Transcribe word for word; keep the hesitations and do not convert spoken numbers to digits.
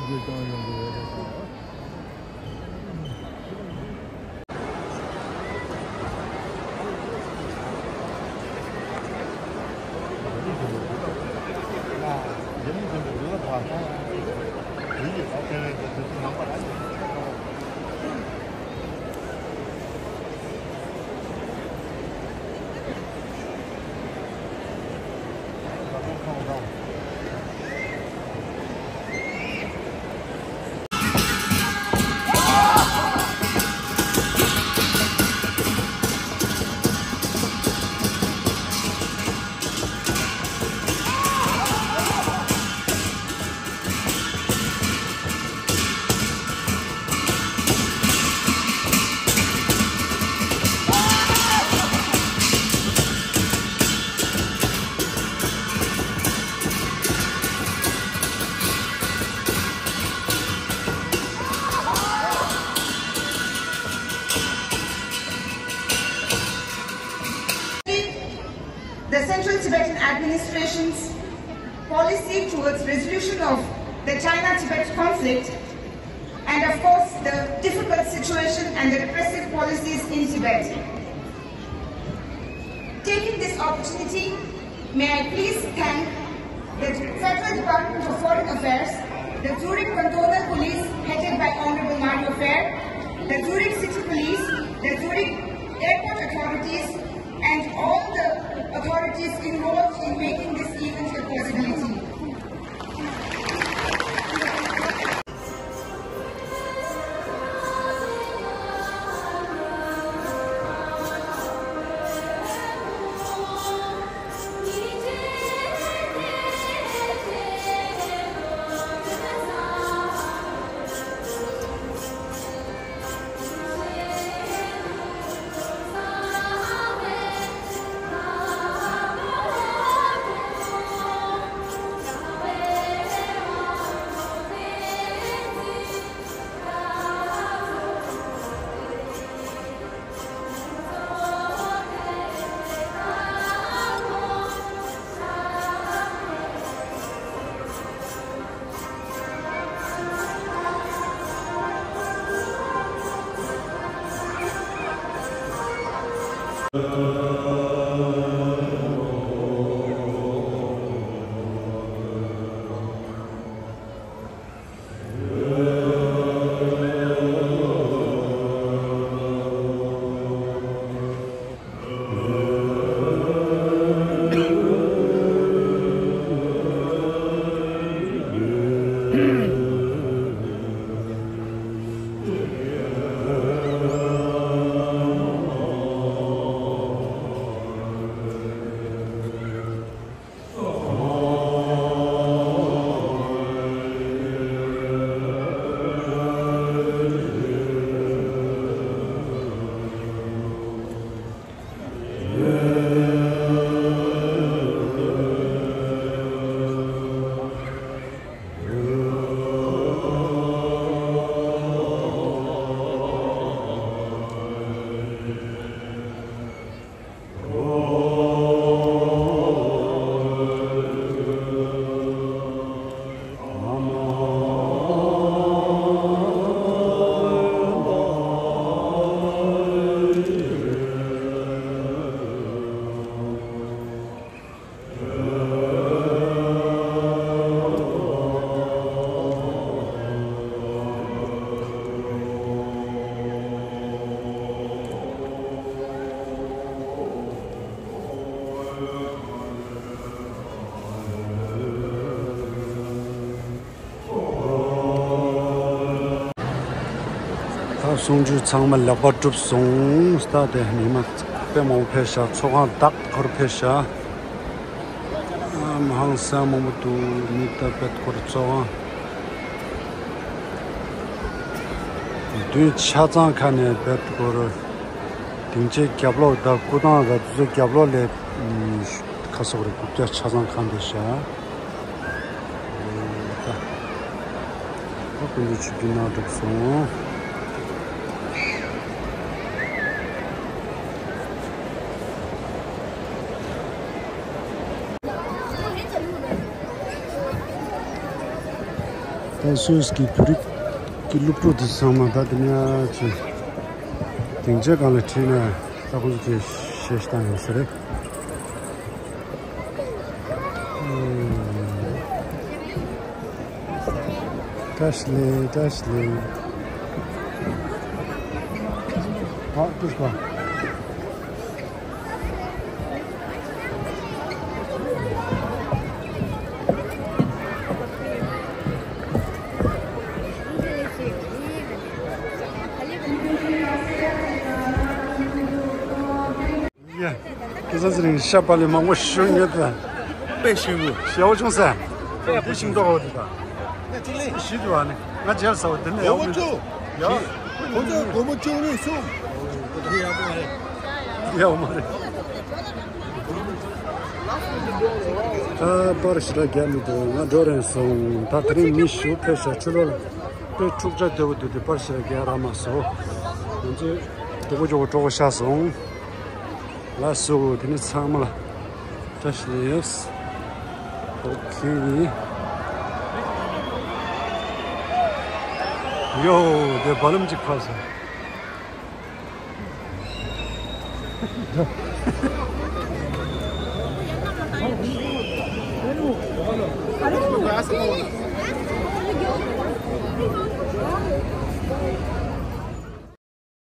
འགུལ་གཏོང་ཡོང་གི་ཡོད་པ་དང་། The Central Tibetan Administration's policy towards resolution of the China-Tibet conflict, and of course, the difficult situation and the repressive policies in Tibet. Taking this opportunity, may I please thank the Federal Department of Foreign Affairs, the Zurich Cantonal Police headed by Honorable Mario Fehr, the Zurich City Police, the Zurich Airport authorities, and all the authorities involved in making this event a possibility. ད་གསུང་ཆོས་ཚང་མ་ལེགས་པར་གྲུབ་སོང་། ད་དེ་མི་མང་དཔེ་མང་པོ་ཕེབས་ཤག་ཚོགས་ཁང་བདག་སྐོར་ཕེབས་ཤག་ཨ་མ་ཧང་སང་མང་པོ་འདུག་མི་ད་དཔེ་སྐོར་ཚོགས་ཁང་བདུན་ཆ་ཚང་ཁ་ནས་དཔེ་སྐོར་སྡིངས་ཆའི་རྒྱབ་ལོགས་ད་སྐུ་ཐང་ད་དེ་ཚོའི་རྒྱབ་ལོགས་ལས་ཁ་སོག་རེ་རྐུབ་བཀྱག་ཆ་ཚང་ཁ་འདི་བཞག་ད་ད་ཀུན་གྱི་ཆུ་རྒྱུན་ནང་གྲུབ་སོང་། ཨེ་སུད་སི་གི་བོད་རིགས་ཀྱི་སློབ་ཕྲུག་དེ་ཚང་མ་ད་དེ་ནས་ཅི་སྡིངས་ཆའི་སྒང་ལ་ཁྲིད་ནས་ད་ཁོང་ཚོ་དེ་གཞས་བཏང་ཡོད་ས་རེད། བཀྲ་ཤིས་བདེ་ལེགས། བཀྲ་ཤིས་བདེ་ལེགས། ཨ་ཀྲུས་པ། ཡ། ཁྱེད་ཚོ་ཚེ་རིང་ཤ་པ་ལས་མང་པོ་ཞུ་ཉོས་ད། དཔེ་ཞིམ་པོ། ཞེ་པོ་བྱུང་ས། དཔེ་ཞིམ་མདོག་འོ་དེ་ད། ཞིག་ཏུ་བ་ནི་ང་མཇལ་ས་འོ་དེ་ནས་སྒོར་མོ་བཅུ། ཡ། ཁོ་ཚོས་སྒོར་མོ་བཅུ་རེ་གསུམ། ཡག་པོ་མ་རེད། ད་པར་ཞེ་དྲག་རྒྱག་མི་འདུག་ང་འགྲོ་རན་སོང་། ད་དེ་རིང་མི་ཞུ་ཕེབས་ཤག་ཕྱི་ལོགས་ལ་དཔེ་འཁྲུག་ཆ་དོད་པོ་འདུག་དེ་པར་ཞེ་དྲག་རྒྱག་རག་མ་སོང་། ང་ཚོས་མགྱོགས་པོ་མགྱོགས་པོ་གྲོགས་པོ་ཤག་སོང་། ལགས་སོ། དེ་ནི་ཚང་མ་ལ་བཀྲ་ཤིས་བདེ་ལེགས། ཨོ་ཁེ། ཡོ། དེ་བ་ལམ་ཅིག་ཕབ་སོང་།